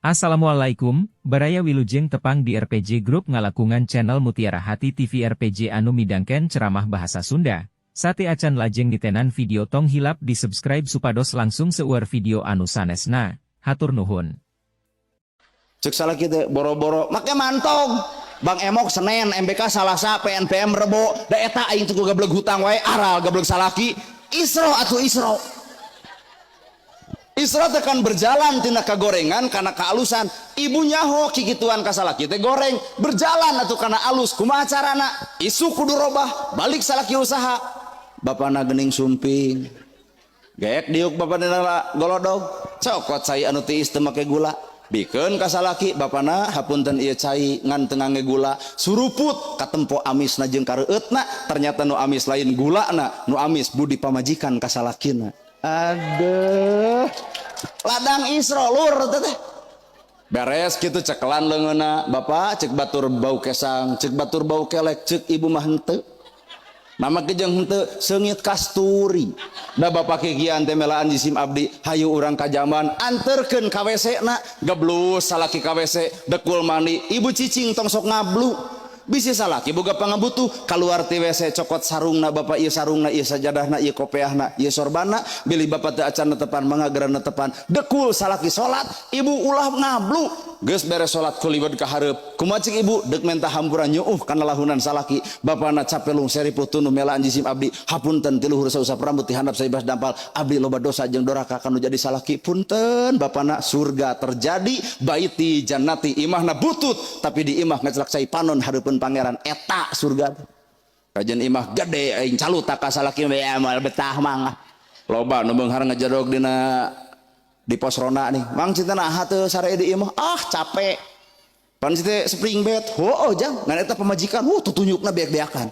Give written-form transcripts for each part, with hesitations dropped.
Assalamualaikum, Baraya Wilujeng tepang di RPG Group ngalakungan channel Mutiara Hati TV RPG anu midangken ceramah bahasa Sunda. Sate acan lajeng ditenan video tong hilap di subscribe supados langsung seueur video anu sanesna. Hatur nuhun. Cek salah kita boro-boro make mantong. Bang Emok Senin, MBK Salasa, PNPM Rebo, da eta aing teu gableg hutang wae aral gableg salaki. Isro atuh isro. Isro teh kan berjalan tina kagorengan kana kaalusan. Ibu nyaho kikituan ka salaki teh goreng, berjalan atuh kana alus. Kumaha carana? Isuk kudu robah, balik salaki usaha. Bapana geuning sumping. Geek diuk bapana golodog. Cokot cai anu tiis teu make gula. Bikeun ka salaki, bapana hapunten ieu cai ngan teu ngangge gula. Suruput katempo amisna jeung kareueutna, ternyata nu amis lain gulana, nu amis budi pamajikan ka salakina. Aduh. Ladang Isro lur teh. Beres kitu cekelan leungeunna, bapak cek batur bau kesang, cek batur bau kelek, cek ibu mah henteu. Nama kejeng henteu seungit kasturi. Da bapak kikian teh melaan jisim abdi, hayu urang ka jamban anterkeun ka WC na, geblus salaki ka WC, dekul mandi, ibu cicing tong sok ngablu. Bisi salaki boga pangabutuh kaluar ti WC cokot sarungna bapak ieu sarungna ieu sajadahna ieu kopeahna ieu sorbanna bilih bapak teu acan netepan mangga geura netepan dekul salaki salat ibu ulah ngablu geus beres salat kuliwet ka hareup kumaha cik ibu deuk menta hampura nyuuh kana lahunan salaki bapana capelung seripuh tunduh melaan jisim abdi hapunten ti luhur sausap rambut ti handap saibas dampal abdi loba dosa jeung doraka kanu jadi salaki punten bapana surga terjadi baiti jannati imahna butut tapi di imah ngacelak cai panon hareupeun pangeran eta surga kajian imah gede aing caluta ka salaki we moal betah mang loba nu beunghar ngajedog dina di pos ronda nih mang cinta naha teu sare di imah ah capek pan teh spring bed heueuh jang ngan eta pamajikan tutunyukna beak-beakan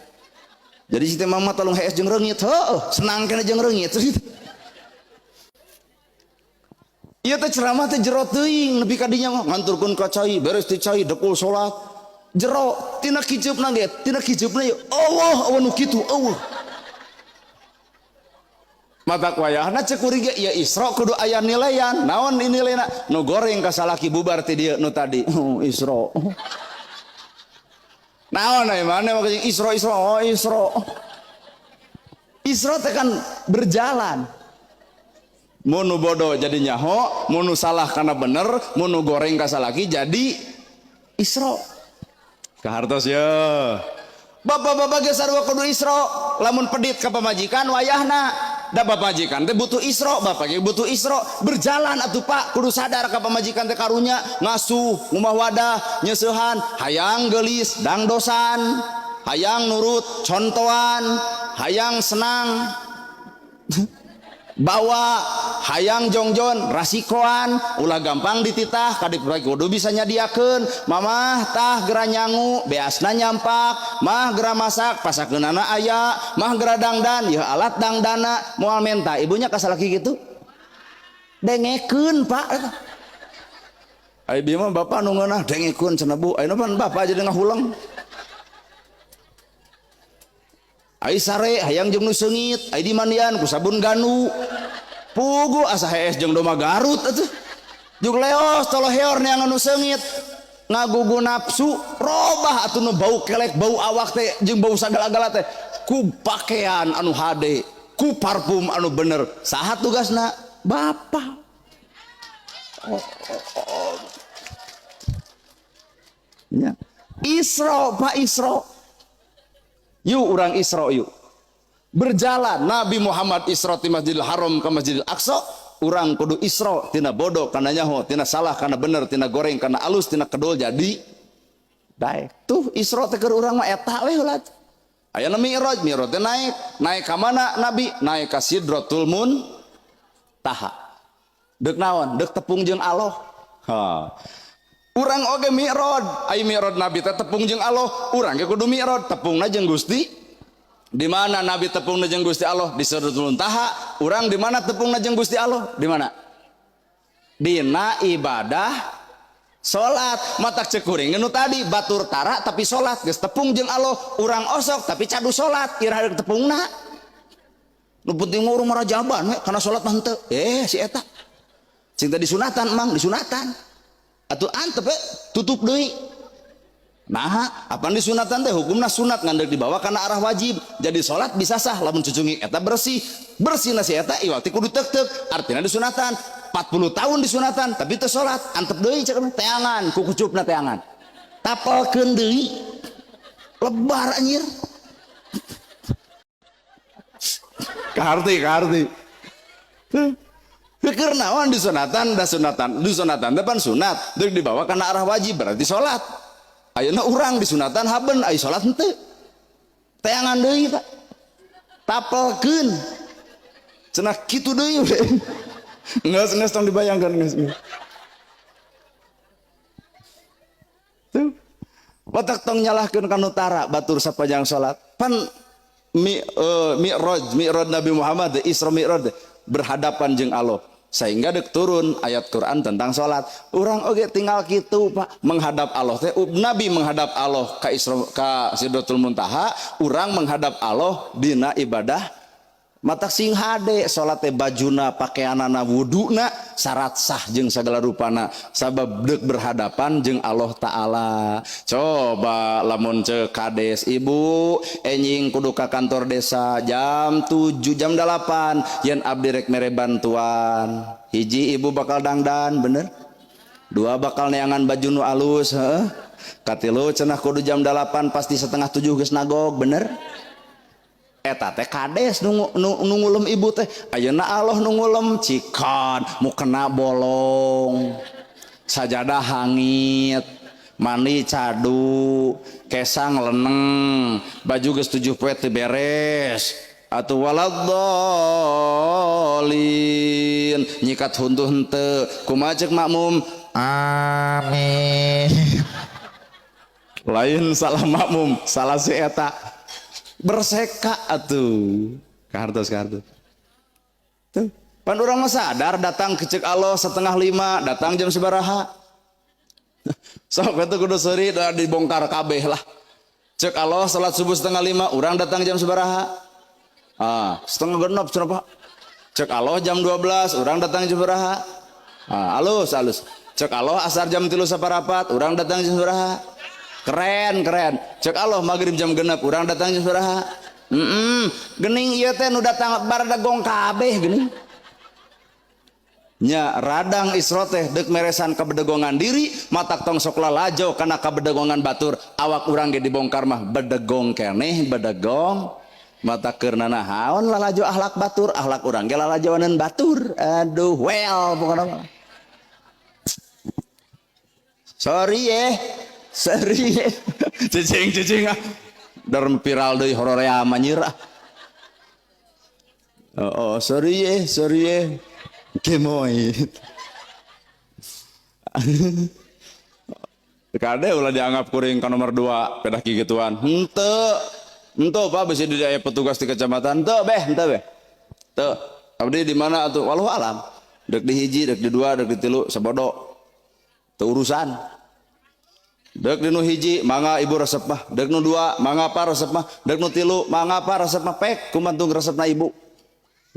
jadi si teh mama talung hees jeung reungit heueuh senang kana jeung reungit ieu teh ceramah teh jero teuing nepi ka dinya nganturkeun ka cai beres ti cai dekul salat jero tina kijeupna ge tina kijeupna ye Allah eueuh nu kitu eueuh matak wayahna cek kuring ge ieu Isra kudu aya nilaian naon nilaiana nu goreng ka salaki bubar ti dieu nu tadi Isra naon aya mana mah Isra Isra oh Isra Isra teh kan berjalan mun nu bodoh jadi nyaho mun nu salah kana bener mun nu goreng ka salaki jadi Isra kahartos ya bapak-bapak ge sarua kudu Isra lamun pedit ka pamajikan wayahna da pamajikan teh butuh Isra bapak ge butuh Isra berjalan atuh Pak kudu sadar ka pamajikan teh karunya ngasuh ngumah wadah nyeusehan hayang geulis dangdosan hayang nurut contohan hayang senang bawa hayang jongjon rasikoan ulah gampang dititah kadip kudu bisa nyadiakeun mamah tah gera nyangu beasna nyampak mah gera masak pasakeunana aya mah gera dangdan ieu alat dangdana moal menta ibunya ka salaki kitu dengekeun Pak ai bieu mah bapak nu ngeunah dengekeun cenah Bu ayeuna pan bapak jadi ngahuleng ai sare hayang jeung nu seungit ai dimandian ku sabun ganu pugu asa hees jeung doma Garut atuh jeung leos toloheor neangan nu seungit ngagugu nafsu robah atuh nu bau kelek bau awak teh jeung bau sagala-gala teh ku pakaian anu hade ku parfum anu bener saha tugasna bapak oh. Ya. Isra Pak Isra yuk urang Isra yuk berjalan Nabi Muhammad Isra di Masjidil Haram ke Masjidil Aqsa urang kudu Isra tina bodoh kana nyaho tina salah kana bener tina goreng kana alus tina kedul jadi daek tuh Isra teh keur urang mah eta we heula aya Mi'raj Mi'raj teh naik naik ka mana Nabi naik ka Sidratul Muntaha deuk naon deuk tepung jeung Allah ha urang oge mi'raj ai mi'raj Nabi teh tepung jeung Allah urang ge kudu mi'raj tepungna jeung Gusti di mana Nabi tepungna jeung Gusti Allah di Sidratul Muntaha urang di mana tepungna jeung Gusti Allah di mana dina ibadah salat matak cek kuring nu tadi batur tara tapi salat geus tepung jeung Allah urang osok tapi cadu salat iraha deuk tepungna nu penting mah urang marajaban we kana salat mah henteu si eta cing teh disunatan mang disunatan. Atuh antep tutup deui. Nah, apa disunatan teh hukumna sunat ngan deuk dibawa kana arah wajib. Jadi salat bisa sah lamun cucungik eta bersih. Bersih na si eta iwal ti kudu teuk-teuk, artina disunatan. 40 tahun disunatan tapi teu salat, antep deui cek teangan, ku kucupna teangan. Tapelkeun deui. Lebar anjir. Kaharti, kaharti. Keur naon disunatan, da sunatan, disunatan teh pan sunat, deuk dibawa kana arah wajib berarti salat. Ayeuna urang disunatan haben, aya salat henteu. Teangan deui Pak. Tapelkeun. Cenah kitu deui we. Geus geus tong dibayangkeun geus. Tuh. Batak tong nyalahkeun ka nu tara batur sapanjang salat. Pan mi'raj, mi'raj Nabi Muhammad, Isra Mi'raj berhadapan jeung Allah. Sehingga dek turun ayat Quran tentang salat. Urang oge tinggal kitu Pak, menghadap Allah teh Nabi menghadap Allah ka Isra ka Sidratul Muntaha, urang menghadap Allah dina ibadah matak sing hade salat teh bajuna, pakaianana, wuduna syarat sah jeung sagala rupana sabab deuk berhadapan jeung Allah Ta'ala. Coba lamun ceuk kades ibu enjing kudu ka kantor desa jam 7 jam 8 yen abdi rek mere bantuan. Hiji ibu bakal dangdan bener, dua bakal neangan baju nu alus, heuh. Katilu cenah kudu jam 8 pasti 6:30 geus nagog bener. Eta teh kades nu ngulem ibu teh ayeuna Allah nu ngulem cikon mukena bolong sajadah hangit mandi cadu kesang leneng baju geus 7 poe teu beres atuh waladhdallin nyikat huntuh henteu kumaha ceuk makmum amin. Lain salah makmum, salah si eta berseka atuh kahartos kahartos tuh pan urang mah sadar datang ke ceuk Allah 4:30 datang jam sabaraha sok eta kudu seuri da dibongkar kabeh lah ceuk Allah salat subuh 4:30 urang datang jam sabaraha ah 5:30 cenah Pak ceuk Allah jam 12 urang datang jam sabaraha ah alus alus ceuk Allah asar jam 3:15 urang datang jam sabaraha keren keren cek Allah maghrib jam 6 urang datang jam sabaraha gening ieu teh nu datang baradagong kabeh gening nya radang Isra teh deuk meresan kabedegongan diri matak tong sok lalajo kana kabedegongan batur awak urang ge dibongkar mah bedegong keneh bedegong mata keur nanahaon lalajo akhlak batur akhlak urang ge lalajoaneun batur aduh well pokona sorry ye seri cicing cicing ah dar viral deui hororea manyir ah oh sorry ye sorry ye kemoy kade ulah dianggap kuring ka nomor 2 pedah kigituan henteu henteu Pak bisi di aya petugas di kecamatan henteu beh henteu beh teu abdi di mana atuh wallahu alam deuk di hiji deuk di dua deuk di tilu sabodo teu urusan. Dek nu hiji mangga ibu resep mah, dek nu dua mangga apa resep mah, dek nu tilu mangga apa resep mah pek kumantung resepna ibu.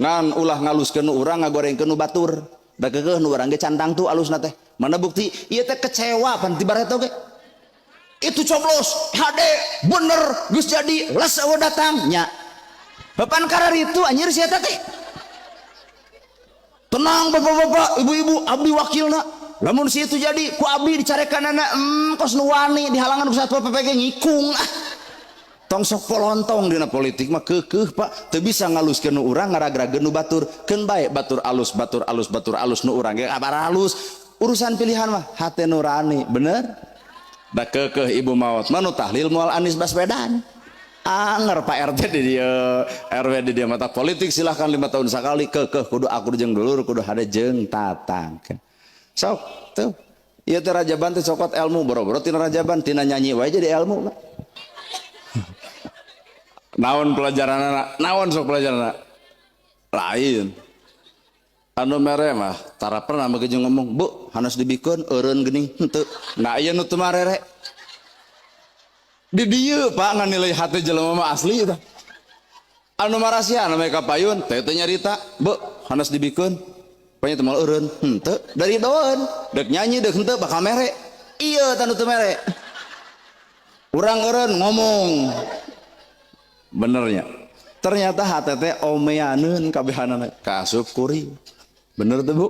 Ngan ulah ngaluskeun nu urang ngagorengkeun nu batur. Da keukeuh nu urang ge cantang tuh alusna teh. Mana bukti ieu teh kecewa pan ti bareto ge. Itu coblos HD bener geus jadi les eueuh datang nya. Bapan kararitu anjir si eta teh. Tenang bapak-bapak, ibu-ibu, abdi wakilna. Lamun si itu jadi ku abdi dicarekan anak kos nu wani dihalangan ku Satpol PP ngikung ah. Tong sok polontong dina politik mah keukeuh Pak, teu bisa ngaluskeun nu urang ngaragrageun nu batur. Keun bae batur alus batur alus batur alus nu urang ge kabar alus. Urusan pilihan mah hate nurani, bener? Da keukeuh ibu maot mah nu tahlil moal Anies Baswedan. Anger Pak RT di dieu, RW di dieu mata politik silahkan 5 tahun sakali keukeuh kudu akur jeung dulur kudu hade jeung tatangkeun. Sok tuh ieu teh rajaban teh cokot ilmu boro-boro tina rajaban tina nyanyi wae jadi ilmu mah. Naon pelajaranna? Naon sok pelajaranna? Lain. Anu mere mah tara pernah make jeung ngomong, "Bu, hanas dibikeun eureun geuning henteu." Nah ieu nu teu marere. Di dieu Pak nganilai hate jelema mah asli tah. Anu marasia anu mereka payun teh teu nyarita, "Bu, hanas dibikeun." Pokoknya teu moal eureun, henteu dari doeun, dek nyanyi dek henteu bakal mere. Iya, tanu teu mere. Urang eureun ngomong. Benernya. Ternyata HTT omeaneun kabehanana kaasup kuring. Bener tuh, Bu?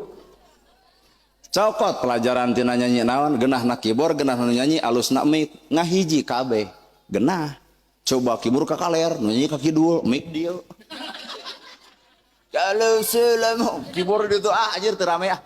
Cokot pelajaran tina nyanyi naon, genah na keyboard, genah nu nyanyi, alusna mic, ngahiji kabeh. Genah. Coba keyboard ka kaler, nu nyanyi ka kidul, mic dieu. Kalau selam keyboard itu, ah anjir, teu rame ah.